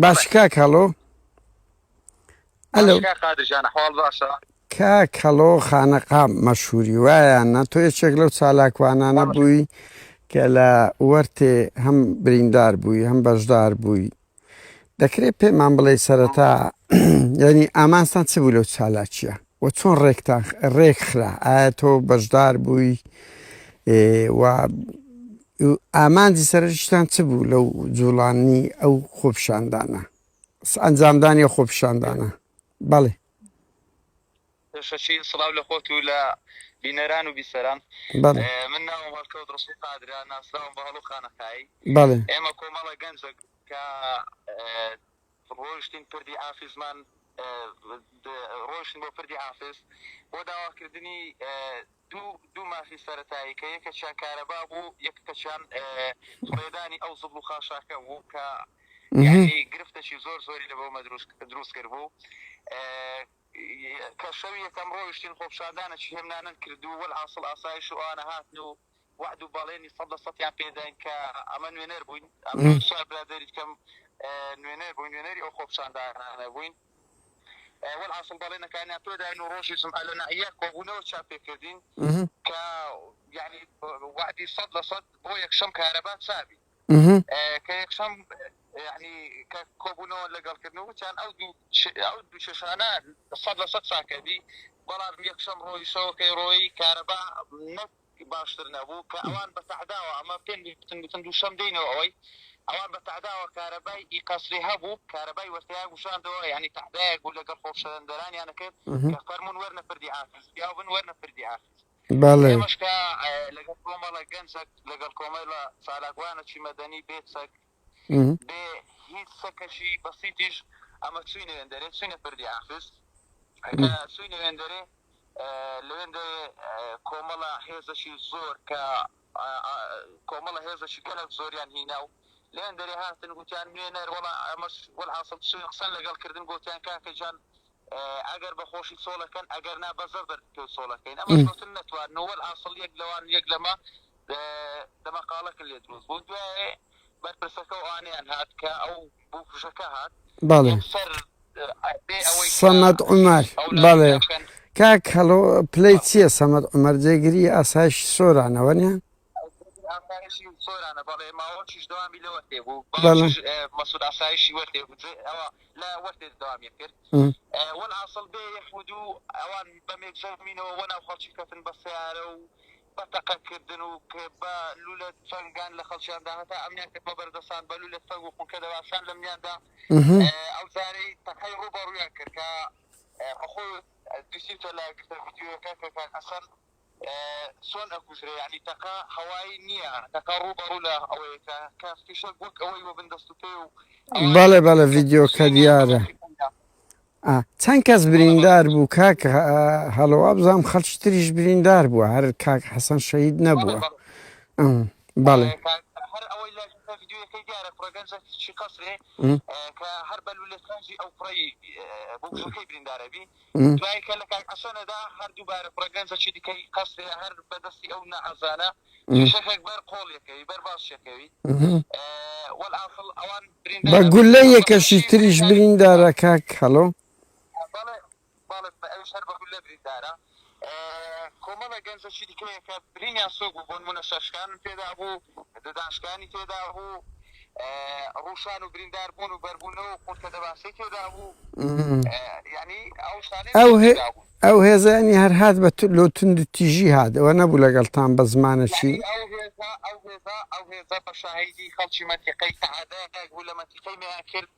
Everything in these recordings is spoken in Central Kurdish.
باش کاک هەڵۆ ئەلۆ باشە کاک هەڵۆ خانەقا مەشهوری وایانە تۆ یەکێک لەو چالاکوانانە بووی کە لە وەرتێ هەم بریندار بووی هەم بەشدار بووی دەکرێت پێمان بڵێ سەرەتا یعنی ئامانجتان چ بوو لەو چالاکیە و چۆن ڕێکتان ڕێکخرا ئایا تۆ بەشدار بووی و ئامانجی سەرەکیشتان چ بوو لەو جوڵانی ئەو خۆپیشاندانە ئەنجامدانی خۆپیشاندانە بەڵێ پێشەکی سڵاو لە خۆت و لە بینەران و بیسەران من ناوم هەڵکەوت ڕسوڵ قادرە ناسراوم بە هەڵو خانەقایی ئێمە کۆمەڵە گەنجێک کە ڕۆیشتین پردی ئافیزمان ڕۆیشتین بۆ پردی ئافیز بۆ داواکردنی دوو مافی سەرەتایی کە یەکەکیان کارەبا بوو یەکەکیان فڕێدانی ئەو زبڵ و خاشاکە بوو کە یعنی گرفتێکی زۆر زۆری لە بۆمە دروست کرد بوو. کە شەوی یەکەم ڕۆیشتین خۆپیشاندانێکی هێمنانەن کرد و وەلحاسڵ ئاسایش و ئەوانە هاتن و وەعد و بەڵێنی سەد لە سەدیان پێداین کە ئەمە نوێنەر بووین ئەمن سوار برادەری کەم نوێنەر بووین نوێنەری ئەو خۆپیشاندانانە بووین وەلحاسڵ بەڵێنەکانیان پێداین و ڕۆژی جومعە لە ناحیە کۆبوونەوە چاپ پێکردین کە یعنی وەعدی 100% بۆ یەکشەم کارەبا چابی کە یەکشەم یعنی کە کۆبوونەوە لەگەڵ کردن وتیان ئەو دوو ئەو دوو کێشانە 100% چاکەبی بەڵام یەکشەم ڕۆی شەوەکەی ڕۆی کارەبا نەک باشتر نەبوو کە ئەوان بە تەعداوە ئەمە پێم گوتن گوتن دووشەم دێینەوە ئەوەی ئەوان بە تەعداوە کارەبای ئی قەسری هەبوو کارەبای وەرتەیان گوشاندەوە یعنی تەعدایەک بوو لەگەڵ خۆپیشاندەرانیان کرد کە فەرموون وەرنە پردی ئافیس پیاو بن وەرنە پردی ئافیس بەڵێ. ئێمەش کە لەگەڵ کۆمەڵە گەنجەک لەگەڵ کۆمەڵە چالاکوانەکی مەدەنی بێ چەک بێ هیچ چەکەکی بەسیتیش ئەمە چوینە وێندەرێ چوینە پردی ئافیس کە چوینە وێندەرێ لەوێندەرێ کۆمەڵە هێزەکی زۆر کە کۆمەڵە هێزەکی گەلەک زۆریان هینا و لەوێندەرێ هاتن گوتیان نوێنەر وەڵا ئەمەش وەلحاسڵ چوین قسەن لەگەڵ کردن گوتیان کاکە گیان ئەگەر بە خۆشی چۆڵەکەن ئەگەر نا بە زەبر پێ چۆڵەکەین ئەمەش گوتن نەتوان وەلحاسڵ یەک لەوان یەک لەمە دەمەقاڵەکن لێ دروست بوو دوایێ بەرپرسەکە و ئەوانەیان هات کە ئەو بووکژەکە هات بەڵێ یەکسەر بێ ئەوەی کە سەمەد عومەر ئەو لە بەڵێ بکەن کاک هەڵۆ پلەی چییە سەمەد عومەر جێگری ئاسایشی سۆرانە وەنیە؟ جێگری ئاسایشی سۆرانە بەڵێ ماوەکیش دەوامی لە وەرتێ بوو بەڵێ باوکیش مەسعود ئاسایشی وەرتێ بوو جێ ئەوە لە وەرتێ دەوامی کرد وەلحاسڵ بێ یەک و دوو ئەوان بە مێکژەمینەوە وەناو خەڵکی کەتن بە سەیارە و بە تەقە کردن و بە لولە تفەنگان لە خەڵکیان دا هەتا ئەمنیان کردمە بەردەسان بە لولە تفەنگ و خونکە دەباسان لە منیان دا ئەو جارەی تەقەی ڕوو بە ڕوویان کرد کە بەخۆی دوسیتە لە گرتە ڤیدیۆیەکە کە کاک حەسەن چۆن ئەکوژرێ یانی تەقە هەوایی نییە تەقە ڕوو بە ڕوو لە ئەوەیە کە کە فیشەک وەک ئەوەی وەبن دەست و پێ و ئەوانەی بەڵێ بەڵێ کە ڤیدیۆکە سوێنیان دیارە. بە ئا چەند کەس بەڵێ بەڵێ بریندار بوو کاک هەڵۆ وابزانم خەڵکی تریش بریندار بووە هەر کاک حەسەن شەهید بەڵێ نەبووە بەڵێ ئم، بەڵێ کاک هەر ئەوەی لە ڤیدیۆیەکەی دیارە کوڕە گەنجەکی قەسرێ کە هەر بە لولە تفەنگی ئەو کوڕەی بۆکسەکەی بریندارەبی دوای کە لە کاک حەسەنەدا هەر دووبارە کوڕە گەنجەکی دیکەی قەسرێ هەر بە دەستی ئەو ناحەزانە فیشەکێک بەر قۆڵیەکەوی بەر باسیەکەوی وەلحاسڵ ئەوان بە بریندارە گوللە یەکەشی بەشی تریش برینداری بریندارە کاک هەڵۆ بەڵێ بەڵێ ئەویش هەر بە گوللە بریندارە کۆمەڵە گەنجەکی دیکەیە کە برینیان سوک بوو بۆ نمونە سەرشکانن تێدا بوو ددانشکانی تێدا بوو ڕووشان و بریندار بوون و بەربوونەوە و قورتە دەباسەی تێدا بوو یعنی ئەو شتانەی ئەو زۆر هێ تێدا بوو. ئەو هێزە یانی هەر هات بە لۆ توند و تیژی هات ئەوە نەبوو لەگەڵتان بە زمانەکی. یعنی ئەو هێزە ئەو هێزە ئەو هێزە بە شاهیدی خەڵکی مەنتیقەی تەعادایەک بوو لە مەنتیقەی مەیان کرد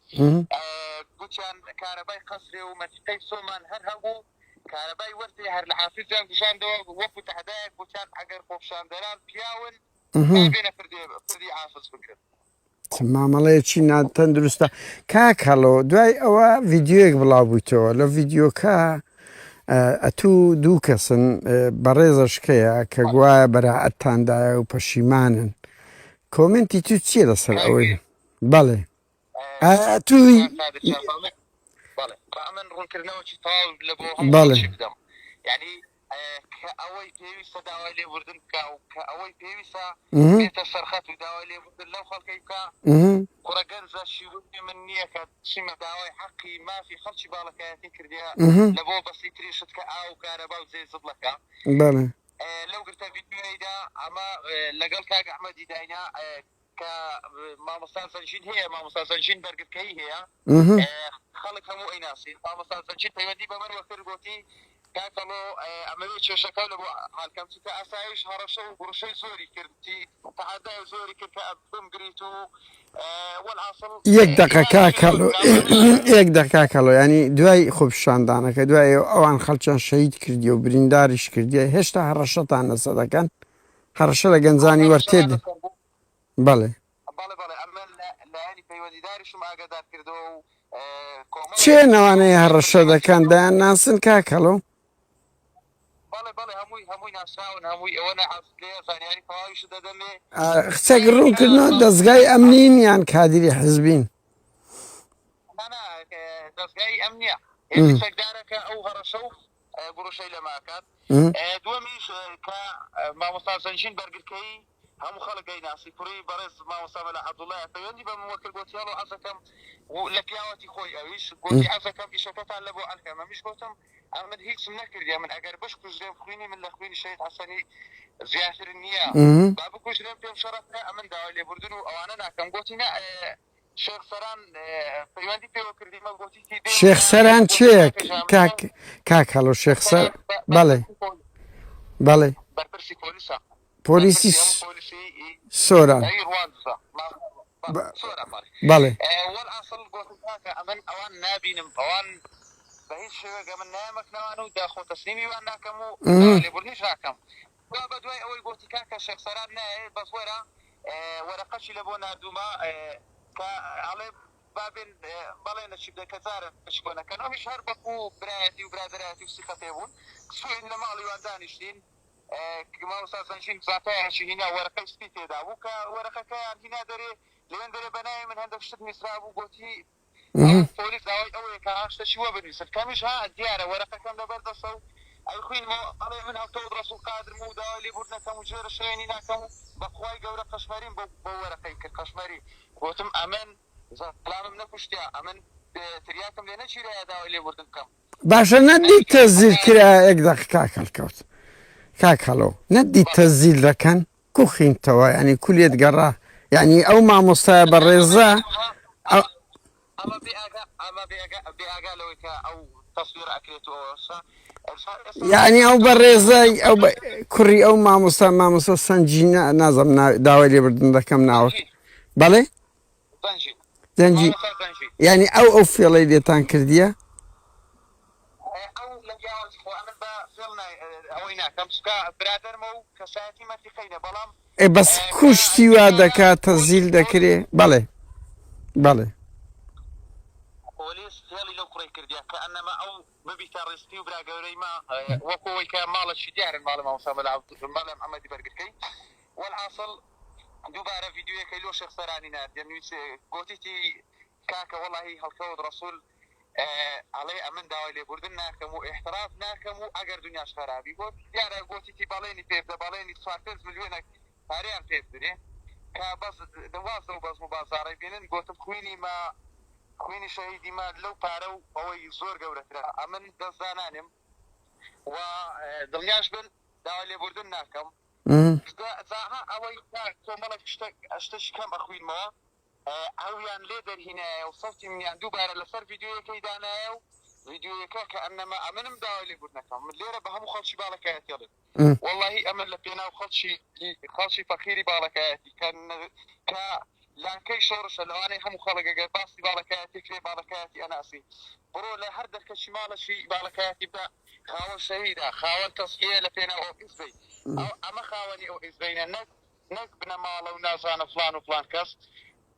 گوتیان کارەبای قەسرێ و مەنتیقەی سۆمان هەر هەبوو کارەبای وەرتێ هەر لە حافزیان کوژاندەوە وەکو تەعدایەک گوتیان ئەگەر خۆپیشاندەران پیاون با بێنە پردێ پردی حافز بگرن. چ مامەڵەیەکی ناتەندروستە کاک هەڵۆ دوای ئەوە ڤیدیۆیەک بڵاو بوویتەوە لە ڤیدیۆکە ئەتوو دوو کەسن بەڕێزەشکەیە کە گوایە بەراعەتتاندایە و پەشیمانن کۆمنتی تو چییە لەسەر ئەوەی بەڵێ ئەتووی بەڵێ با من ڕوونکردنەوەکی تەواو لە بۆ هەموو بەڵێ خەڵکی بدەم یعنی. کە ئەوەی پێویستە داوای لێبوردن بکا و کە ئەوەی پێویستە بێتە سەرخەت و داوای لێبوردن لەو خەڵکەی بکا. کوڕە گەنجە شیوەی من نییە کە چیمە داوای حەقی مافی خەڵکی باڵەکایەتی کردیە لە بۆ بەسیترین شت کە ئاو و کارەبا و جێ زبڵەکە. لەو گرتە ڤیدیۆیەیدا ئەمە لەگەڵ کاک ئەحمەدی داینا کە مامۆستا زەنگین هەیە، مامۆستا زەنگین بەرگرکەیی هەیە، خەڵک هەموو ئەیناسی. مامۆستا زەنگین پەیوەندی بە منوە کرد، گۆتی کاک هەڵۆ ئەمەوێ کێشەکە لە بۆ حال کەم، چونکە ئاسایش هەڕەشە و گوڕشەی زۆری کرد، تەحەدای زۆری کرد کە بمگریت و وەلحاسڵ. یەک دەقە کاک هەڵۆ، یەک دەقە کاک هەڵۆ، یانی دوای خۆپیشاندانەکە، دوای ئەوان خەڵکیان شەهید کردیە و برینداریش کردیە، هێشتا هەڕەشەتان لەسەر دەکەن؟ هەڕەشە لە گەنجانی وەرتێ د. بەڵێ. بەڵێ بەڵێ ئەمە لایەنی پەیوەندیداریشم ئاگادار کردەوە و کۆمەڵێک کێن ئەوانەی هەڕەشە دەکەن دەیان ناسن کاک هەڵۆ؟ بەڵێ بەڵێ هەمووی هەمووی ناسراون هەمووی ئەوە نە لێ زانیاری تەواویشت دەدەمێ. قسەک ڕوون کردنەوە دەزگای ئەمنین یان کادیری حزبین؟ نا نا دەزگای ئەمنیە هێزی چەکدارە کە ئەو هەڕەشە و گوڕشەی لەمە ئەکات. دووەمیش کە مامۆستا زەنگین بەرگرکەیی هەموو خەڵک دەیناسی، کوڕی بەڕێز مامۆستا مەلا عەبدوڵڵایە، پەیوەندی بە منوە کرد گۆتی هەڵۆ عەزەکەم و لە پیاوەتی خۆی ئەویش گۆتی عەزەکەم ئیشەکەتان لە بۆ ئەلکەم، ئەمیش گۆتم ئەمن هیچم نەکردیە، من ئەگەر بشکوژرێم خوینی من لە خوینی شەهید حەسەنی زیاتر نییە، با بکوژرێم پێم شەڕەفە، ئەمن داوای لێبوردن و ئەوانە ناکەم. گۆتی نا شێخ سەران پەیوەندی پێوە کردیمە گۆتیتی بێ شێخ سەران کێیە کاک کاک هەڵۆ شێخ سەر بەڵێ بەڵێ بەرپرسی پۆلیسە پۆلیسی سۆران بەڵێ وەلحاسڵ گۆتم کاکە ئەمن ئەوان نابینم ئەوان بە هیچ شێوەیەک ئەمن نایەمەکنەوان و داخۆ تەسلیمی وان ناکەم و لێبوردنیش ناکەم دوا بە دوای ئەوەی گۆتی کاکە شێخ سەران نایێ بەس وەرە وەرەقەشی لە بۆ ناردوومە کە ئەڵێ با بێن بەڵێنە چی بدە کە جارە چی بۆ نەکەن ئەویش هەر بەکو برایەتی و برادەرایەتی و سیقە پێ بوون سوین لە ماڵی وان دانیشتین مامۆستا زەنگین زاتایەکی هینا وەرەقەی سپی تێدا بوو کە وەرەقەکەیان هینا دەرێ لەوێن دەرێ بە ناوی من هەندێک شت نووسرابوو گۆتی پۆلیس داوای ئەوەیە کە شتەکی وە بنویسن کەمیش ها دیارە وەرەقەکەم لەبەر دەسە و ئەیخوینمەوە ئەڵێ من هەڵکەوت ڕەسوڵ قادرم و داوای لێبوردنەکەم و جێرە شەوێنی ناکەم و بەخوای گەورە قەشمەریم بەو بەو وەرەقەی کرد قەشمەری گۆتم ئەمن زەڵامم نەکوشتیا ئەمن تریاکم لێ نەگیرایە داوای لێبوردن بکەم. باشە نەتدیت تەزیل کرا یەک دەق کاک هەڵکەوت کاک هەڵۆ نەتدیت تەزیل دەکەن کو خینتەوە یعنی کو لێت گەڕا یعنی ئەو مامۆستایە بەڕێزە ئەمە بێ ئاگا ئەمە بێ ئاگا بێ ئاگا لەوەی کە ئەو تەسویر ئەکرێت و ئەوەشە یعنی ئەو بەڕێزە ئەو کوڕی ئەو مامۆستا مامۆستا سەنجینە نازم داوای لێبردن دەکەم ناوە بەڵێ زەنجی یعنی ئەو ئەو فێڵەی لێتان کردیە ئەو لە پیاوەتی خۆ ئەمن بە فێڵ ئەوەی ناکەم چونکە برادەرمە و کەسایەتی مەتیقەینە بەڵام ئێ بەس کوشتی وا دەکا تەزیل دەکرێ بەڵێ بەڵێ. پۆلیس فێڵی لەو کوڕەی کردیە کە ئەنەما ئەو ببیتە ڕیسپی و برا گەورەی ما وەکو ئەوەی کە ماڵەکی دیارن ماڵی مامۆستا مەلا مەلا محەمەدی بەرگرکەی وەلحاسڵ دووبارە ڤیدیۆیەکەی لۆ شێخ سەرانی ناردیە نویسێ گۆتیتی کاکە وەڵاهی هەڵکەوت ڕەسول ئەڵێ ئەمن داوای لێبوردن ناکەم و ئیحتراف ناکەم و ئەگەر دونیاش خەرابی گۆت دیارە گۆتیتی بەڵێنی پێ بدە بەڵێنی چوار پێنج ملیۆنەک پارەیان پێ بدرێ کە بەس واز لەو بەزم و بازاڕەی بێنن گۆتم خوینی مە خوینی شەهیدی مە لەو پارە و ئەوەی زۆر گەورەترە ئەمن دەست دانانێم و دڵنیاش بن داوای لێبوردن ناکەم جا ها ئەوەی کۆمەڵێک شتەک شتەکی کەم ئەخوینمەوە ئەویان لێ دەرهینایە و سەوتی منیان دووبارە لەسەر ڤیدیۆیەکەی دانایە و ڤیدیۆیەکە کە ئەنەما ئەمنم داوای لێبوردنەکەم من لێرە بە هەموو خەڵکی باڵەکایەتی ئەڵێم وەڵاهی ئەمن لە پێناو خەڵکی خەڵکی فەقیری باڵەکایەتی کە کە لانکەی شۆڕشە لەوانەیە هەموو خەڵک ئەگەر باسی باڵەکایەتی کرێ باڵەکایەتی ئەناسی بڕۆ لە هەر دەرکەکی ماڵەکی باڵەکایەتی بە خاوەن شەهیدە خاوەن تەزحیە لە پێناو ئەو حیزبەی ئەو ئەمە خاوەنی ئەو حیزبەینە نەک نەک بنەماڵە و نازانم فڵان و فڵان کەس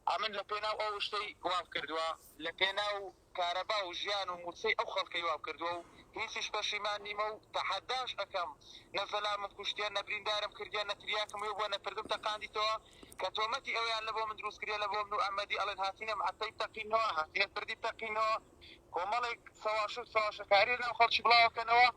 ئەمن لە پێناو ئەو شتەی وام کردووە لە پێناو کارەبا و ژیان و موچەی ئەو خەڵکەی وام کردووە و هیچیش پەشیمان نیمە و تەحەداش ئەکەم نە زەلامم کوشتیە نە بریندارم کردیە نە تریاکم وێ بووە نە پردم تەقاندیتەوە کە تۆمەتی ئەوەیان لە بۆ من دروست کردیە لە بۆ من و ئەحمەدی ئەڵێن هاتینە معەتەی بتەقینەوە هاتینە پردی بتەقینەوە کۆمەڵێک چەواشە و چەواشەکاری لەناو خەڵکی بڵاوەکەنەوە.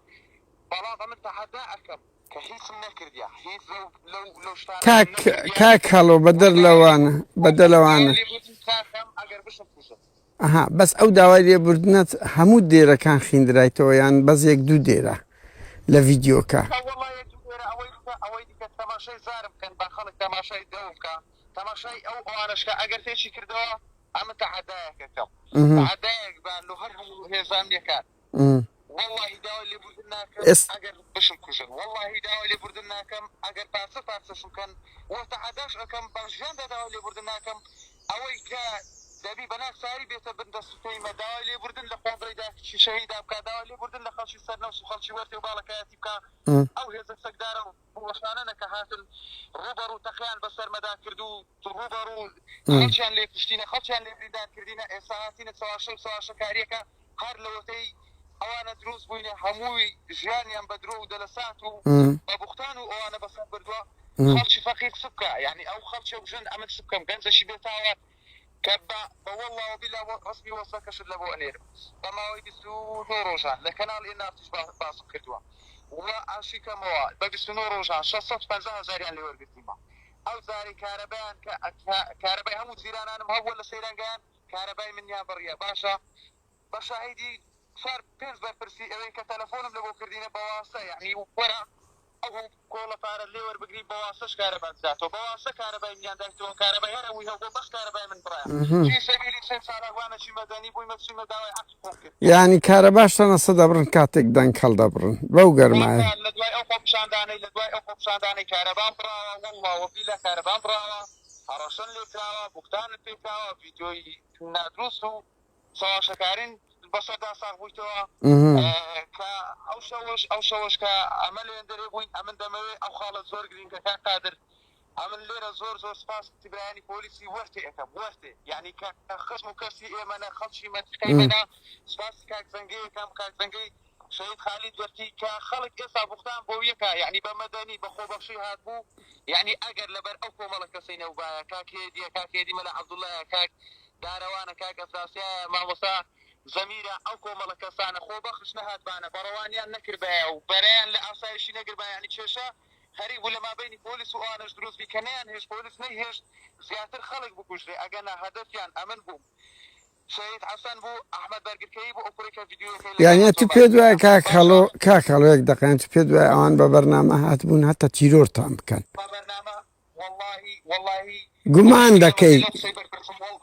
بەڵام ئەمن تەحەدا ئەکەم کە هیچم نەکردیە هیچ لەو لەو لەو شتانە کاک نەکردیە کاک هەڵۆ بەدەر لەوانە بەدەر لەوانە لێبوردن کاکەم ئەگەر بشم کوژن. ئەها بەس ئەو داوای لێبوردنەت هەموو دێرەکان خیندرایتەوە یان بەس یەک دوو دێرە لە ڤیدیۆکە؟ کا وەڵا یەک دوو دێرە ئەوەی دیکە ئەوەی دیکە تەماشای زارم بکەن با خەڵک تەماشای دەوم بکا تەماشای ئەو ئەوانەش کە ئەگەر تێکی کردەوە ئەمن تەحەدایەک ئەکەم تەحەدایەک با لۆ هەر هەموو هێزە ئەمنیەکان وەڵاهی داوای لێبوردن ناکەم ئەگەر بشم کوژن وەڵاهی داوای لێبوردن ناکەم ئەگەر پارچە پارچەشم کەن وە تەحەداش ئەکەم بە ژیاندا داوای لێبوردن ناکەم ئەوەی کە دەبی بە ناچاری بێتە بن دەست و پێیمە داوای لێبوردن لە کۆنگرەی داکچی شەهیدا بکا داوای لێبوردن لە خەڵکی سەرنەوس و خەڵکی وەرتێ و باڵەکایەتی بکا ئەو هێزە چەکدارە ڕووەشانەنە کە هاتن ڕووبەڕوو تەقەیان بەسەرمەدا کرد و ڕووبەڕوو خەڵکیان لێ کوشتینە خەڵکیان لێ بریندار کردینە ئێستا هاتینە چەواشە و چەواشەکاریەکە هەر لەوەتەی ئەوانە دروست بووینە هەمووی ژیانیان بە درۆ و دەلەسات و بە بوختان و ئەوانە بەسەر بردووە خەڵکی فەقیر چ بکا یانی ئەو خەڵکی و ژن ئەمن چ بکەم گەنجەکی بێتاوان کە بە بە وەڵڵا و بیلا ڕەسمی وەسەکەشت لە بۆ ئەنێرم بە ماوەی 29 ڕۆژان لە کەناڵ ئێن ئار تیش باسم کردووە و ئاشی کەمەوە بە 29 ڕۆژان 650 هەزاریان لێ وەرگرتیمە ئەو جارەی کارەبایان کە کارەبای هەموو جیرانانم هەبووە لە سەیرانگایان کارەبای منیان بڕیە باشە بە شاهیدی چوار پێنج بەرپرسی ئەوێ کە تەلەفۆنم لە بۆ کردینە بە واسە یەعنی وەرە ئەو هەموو کۆڵە پارەت لێ وەربگری بە واسەش کارەبات داتەوە بە واسە کارەبای منیان دایتەوە کارەبای هەر هەمووی هەبووە بەس کارەبای من بڕایە فی سەبیلی چەند چالاکوانەکی مەدەنی بوویمە چوویمە داوای حەقی خۆم کرد. یانی کارەباشتان ئەسە دەبڕن کاتێک دەنگ هەڵدەبڕن بەو گەرمایە. واتە لە دوای ئەو خۆپیشاندانەی لە دوای ئەو خۆپیشاندانەی کارەبام بڕاوە وەڵڵا وەبیلا کارەبام بڕاوە هەڕەشەم لێ کراوە بوختانم پێ کراوە ڤیدیۆی نادروست و چەواشەکارین بەسەردا ساغ بوویتەوە کە ئەو شەوەش ئەو شەوەش کە ئەمە لێندەرێ بووین ئەمن دەمەوێ ئەو خاڵە زۆر گرینگە کاک قادر ئەمن لێرە زۆر زۆر سپاسی برایانی پۆلیسی وەرتێ ئەکەم وەرتێ یعنی کە خزم و کەسی ئێمەنە خەڵکی مەنتیقەی منە سپاسی کاک زەنگەی ئەکەم کاک زەنگەی شەهید خالید وەرتی کە خەڵک ئێستا بوختان بۆ یەکە یعنی بە مەدەنی بە خۆبەخشی هاتبوو یعنی ئەگەر لەبەر ئەو کۆمەڵە کەسەی نەوبایە کاک هێدیە کاک هێدی مەلا عەبدوڵایە کاک دارەوانە کاک ئەفراسیایە مامۆستا زەمیرە ئەو کۆمەڵە کەسانە خۆبەخش نەهاتبانە بەڕەوانیان نەکردبایە و بەرەیان لە ئاسایشی نەگربایە یعنی کێشە خەریک بوو لە مابەینی پۆلیس و ئەوانەش دروست بی کە نەیانهێشت پۆلیس نەیهێشت زیاتر خەڵک بکوژرێ ئەگەنا هەدەفیان ئەمن بووم شەهید حەسەن بوو ئەحمەد بەرگرکەیی بوو ئەو کوڕەی کە ڤیدیۆیەکەی لە یانی کەناڵ تو تۆمار پێت کرا وایە کاک باشە هەڵۆ کاک هەڵۆ یەک دەقە یانی تو پێت وایە ئەوان بە بەرنامە هاتبوون هەتا تیرۆرتان بکەن؟ بە بەرنامە وەڵاهی وەڵاهی گومان مشکلە دەکەی لەو قسەی بەرپرسم وەڵ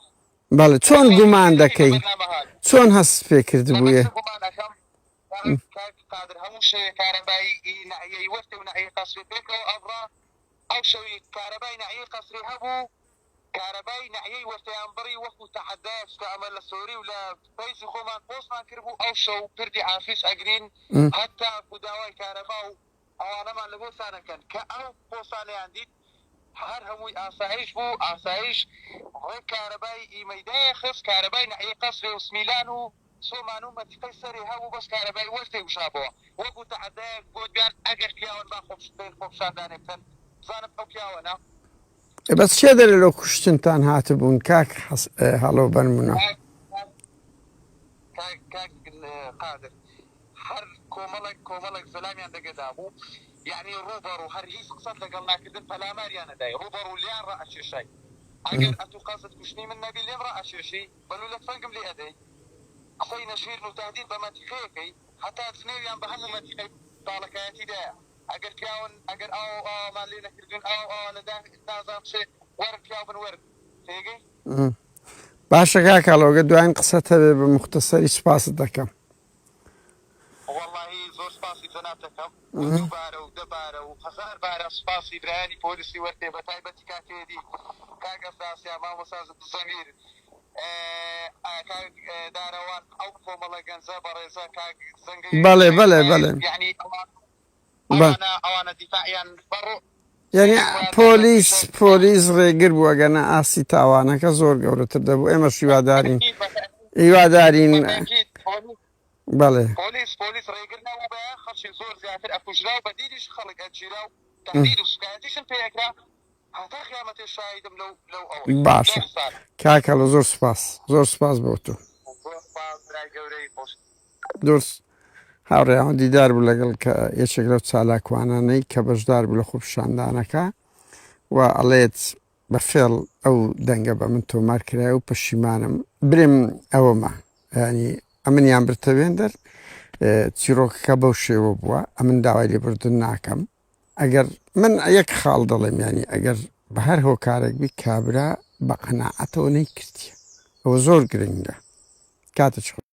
بەڵێ چۆن وەڵاهی گومان مشکلەکەی بە دەکەی بەرنامە هات چۆن هەستت پێ ئەمە کردبوویە؟ چ گومان ئەکەم کاک کاک قادر هەموو شەوێ کارەبایی ئی نەعیەی وەرتێ و نەعیەی قەسرێ پێکەوە ئەبڕا ئەو شەوی کارەبای نەعیەی قەسرێ هەبوو کارەبای نەعیەی وەرتێیان بڕی وەکو تەحەدایەک چونکە ئەمە لە سۆری و لە پەیجی خۆمان پۆستمان کردبوو ئەو شەو پردی عافیس ئەگرین هەتاکو داوای کارەبا و ئەوانەمان لە بۆ سانەکەن کە ئەو پۆستانەیان دیت هەر هەمووی ئاسایش بوو ئاسایش ڕێک کارەبای ئیمەی دایە خست کارەبای نەعیەی قەسرێ و سمیلان و سۆمان و مەنتیقەی سەرێ هەبوو بەس کارەبای وەرتێ وشابەوە وەکو تەعەدایەک گۆتیان ئەگەر پیاون با خۆپشتبین خۆپشاندانێ بکەن بزانم ئەو پیاوەنە. ئێ بەس کێ دەرێ لۆ کوشتنتان هاتبوون کاک حەس هەڵۆ بەنمونە. کاک کاک کاک قادر هەر کۆمەڵێک کۆمەڵێک زەلامیان دەگەدابوو یەعنی ڕووبەڕوو هەر هیچ قسەت لەگەڵ ناکردن پەلاماریان ئەدای ڕووبەڕوو لێیان ڕائەکێشای ئەگەر ئەتوو قەزت کوشتنی من نەبی لێم ڕائەکێشی بە لولە تفەنگم لێ ئەدەی قسەی نەشیرن و تەهدید بە مەنتیقەیەکەی هەتا جنێویان بە هەموو مەنتیقەی باڵەکایەتی دایە ئەگەر پیاون ئەگەر ئاوا و ئاوامان لێ نەکردوون ئاوا و ئاوا لە نازانم چێ وەرن پیاو بن وەرن تێگەی. باشە کاک هەڵۆ گەر دواین قسەت هەبێ بە موختەسەری سوپاست دەکەم. وەڵاهی زۆر سوپاسی جەنابت دەکەم و دووبارە و دەبارە و هەزار بارە سوپاسی برایانی پۆلیسی وەرتێ بە تایبەتی کاک هێدی کاک ئەفراسیا مامۆستا زەمیر کاک دارەوان ئەو کۆمەڵە گەنجە بەڕێزە کاک زەنگەی بەڵێ شەهید بەڵێ فایز بەڵێ یەعنی ئەوان بەڵێ. ئەوانە ئەوانە دیفاعیان بە ڕۆ یعنی خۆیان دەکەن پۆلیس فیشەک پۆلیس ڕێگر بوو ئەگەرنا ئاستی تاوانەکە زۆر گەورەتر دەبوو ئێمەش هیوادارین بەتەئکید بەتەئکید هیوادارین بەتەئکید پۆلیس بەڵێ. پۆلیس پۆلیس ڕێگر نەبووبایە خەڵکی زۆر زیاتر ئەکوژرا و بە دیلیش خەڵک ئەگیرا و تەهدید و سوکایەتیشم پێ ئەکرا هەتا قیامەتێ شاهیدم لەو لەو ئەوەی باشە داستانە. کاک هەڵۆ زۆر سوپاس زۆر سوپاس بۆ تۆ. زۆر سوپاس برای گەورەی خۆش. زۆر. هاوڕێیان دیدار بوو لەگەڵ کە یەکێک لەو چالاکوانانەی کە بەشدار بوو لە خۆپیشاندانەکە و ئەڵێت بە فێڵ ئەو دەنگە بە من تۆمار کرایە و پەشیمانم برێم ئەوەمە ینی ئەمنیان برتە وێندەر چیرۆکەکە بەو شێوە بووە ئەمن داوای لێبوردن ناکەم ئەگەر من یەک خاڵ دەڵێم ینی ئەگەر بە هەر هۆکارێک بی کابرا بە قەناعەتەوە نەیکردیە ئەوە زۆر گرنگە کاتە.